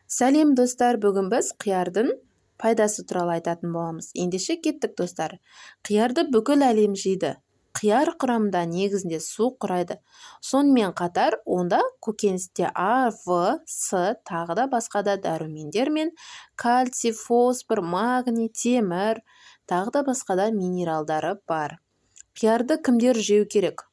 Сәлем, достар! Бүгін біз қиярдың пайдасы туралы айтатын боламыз. Ендеше кеттік, достар! Қиярды бүкіл әлем жейді. Қияр құрамында негізінде су құрайды. Сонымен қатар онда көкөністе А, В, С, тағы да басқа да дәрумендер мен кальций, фосфор, магний, темір, тағы да басқа да минералдары бар. Қиярды кімдер жеу керек?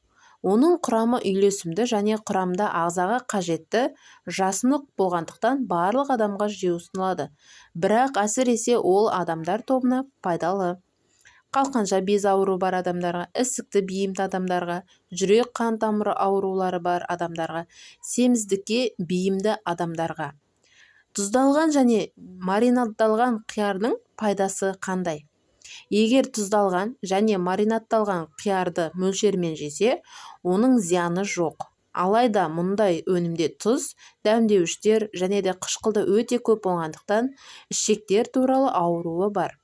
Оның құрамы үйлесімді және құрамында ағзаға қажетті жасұнық болғандықтан, барлық адамға жеу ұсынылады. Бірақ әсіресе ол адамдар тобына пайдалы: қалқанша без ауруы бар адамдарға, ісікті бейімді адамдарға, жүрек қан тамыры аурулары бар адамдарға, семіздікке бейімді адамдарға. Тұздалған және маринадталған қиярдың пайдасы қандай? Егер тұздалған және маринадталған қиярды мөлшерімен жесе, оның зияны жоқ. Алайда мұндай өнімде тұз, дәмдеуіштер және де қышқылды өте көп болғандықтан, ішектер туралы ауруы бар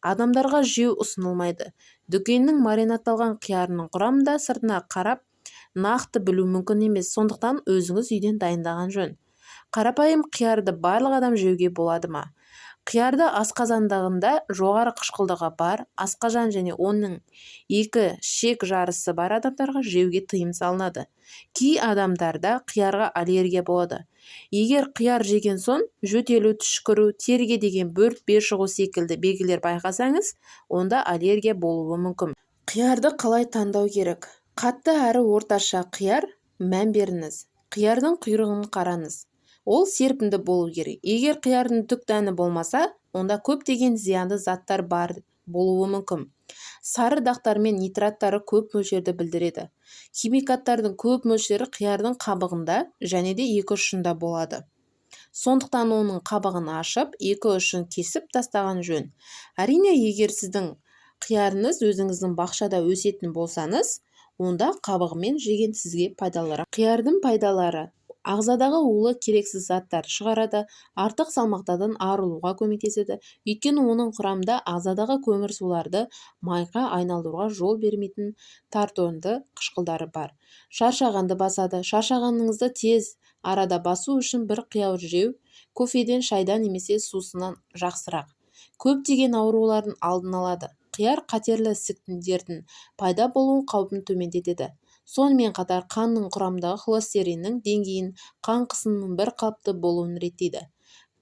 адамдарға жеу ұсынылмайды. Дүкеннің маринадталған қиярының құрамында сыртына қарап нақты білу мүмкін емес, сондықтан өзіңіз үйден дайындаған жөн. Қарапайым қиярды барлық адам жеуге болады ма? Қиярды асқазандығында жоғары қышқылдығы бар, асқазан және оның екі ішек жарысы бар адамдарға жеуге тыйым салынады. Кей адамдарда қиярға аллергия болады. Егер қияр жеген соң жөтелу, түшкіру, теріге деген бөртпе шығу секілді белгілер байқасаңыз, онда аллергия болуы мүмкін. Қиярды қалай таңдау керек? Қатты әрі орташа қияр. Мән беріңіз, қиярдың құйрығын қараңыз, ол серпімді болу керек. Егер қиярдың түк дәні болмаса, онда көптеген зиянды заттар бар болуы мүмкін. Сары дақтар мен нитраттары көп мөлшерді білдіреді. Химикаттардың көп мөлшері қиярдың қабығында және де екі ұшында болады. Сондықтан оның қабығын ашып, екі ұшын кесіп тастаған жөн. Әрине, егер сіздің қиярыңыз өзіңіздің бақшада өсетін болсаңыз, онда қабығымен жеген сізге пайдалырақ. Қиярдың пайдалары: ағзадағы улы керексіз заттарды шығарады, артық салмақтан арылуға көмектеседі, өйткені оның құрамында ағзадағы көмірсуларды майға айналдыруға жол бермейтін тартонды қышқылдары бар. Шаршағанды басады. Шаршағаныңызды тез арада басу үшін бір қияр жеу кофеден, шайдан немесе сусыннан жақсырақ. Көптеген аурулардың алдын алады. Қияр қатерлі ісік дертінің пайда болу қаупін төмендетеді. Сонымен қатар қанның құрамындағы холестериннің деңгейін, қан қысымының бір қалыпты болуын реттейді.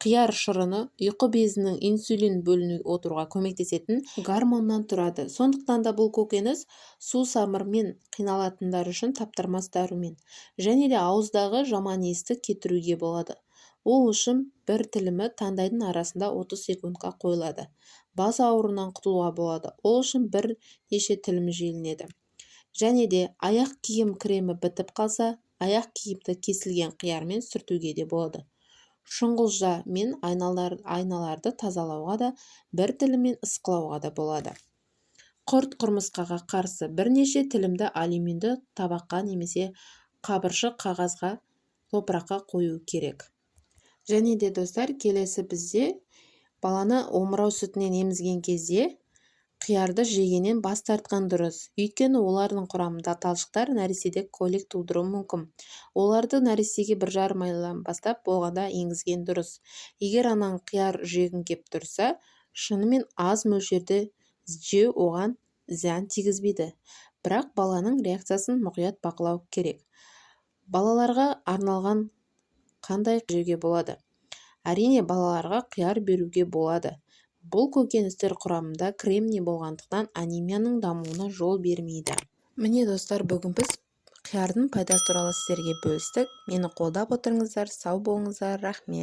Қияр шырыны ұйқы безінің инсулин бөлініп отыруға көмектесетін гормоннан тұрады. Сондықтан да бұл көкөніс сусамырмен қиналатындар үшін таптырмас дәрумен. Және де ауыздағы жаман иісті кетіруге болады. Ол үшін бір тілімі таңдайдың арасында 30 секундқа қойылады. Бас ауруынан құтылуға болады. Ол үшін бірнеше тілім желінеді. Және де аяқ киім кремі бітіп қалса, аяқ киімді кесілген қиярмен сүртуге де болады. Шұңғылжа мен айналарды тазалауға да, бір тіліммен ысқылауға да болады. Құрт құмырсқаға қарсы бірнеше тілімді алюминді табаққа немесе қабыршық қағазға, топыраққа қою керек. Және де, достар, келесі бізде баланы омырау сүтінен емізген кезде қиярды жегеннен бас тартқан дұрыс. Өйткені олардың құрамында талшықтар нәрестеде колик тудыруы мүмкін. Оларды нәрестеге 1,5 айдан бастап болғанда енгізген дұрыс. Егер анаң қияр жегің кеп тұрса, шынымен аз мөлшерде жеу оған зиян тигізбейді. Бірақ баланың реакциясын мұқият бақылау керек. Балаларға арналған қандай жеуге болады? Әрине, балаларға қияр беруге болады. Бұл көкөністер құрамында кремний болғандықтан, анемияның дамуына жол бермейді. Міне, достар, бүгін біз қиярдың пайдасы туралы сіздерге бөлістік. Мені қолдап отырыңыздар. Сау болыңыздар, рахмет!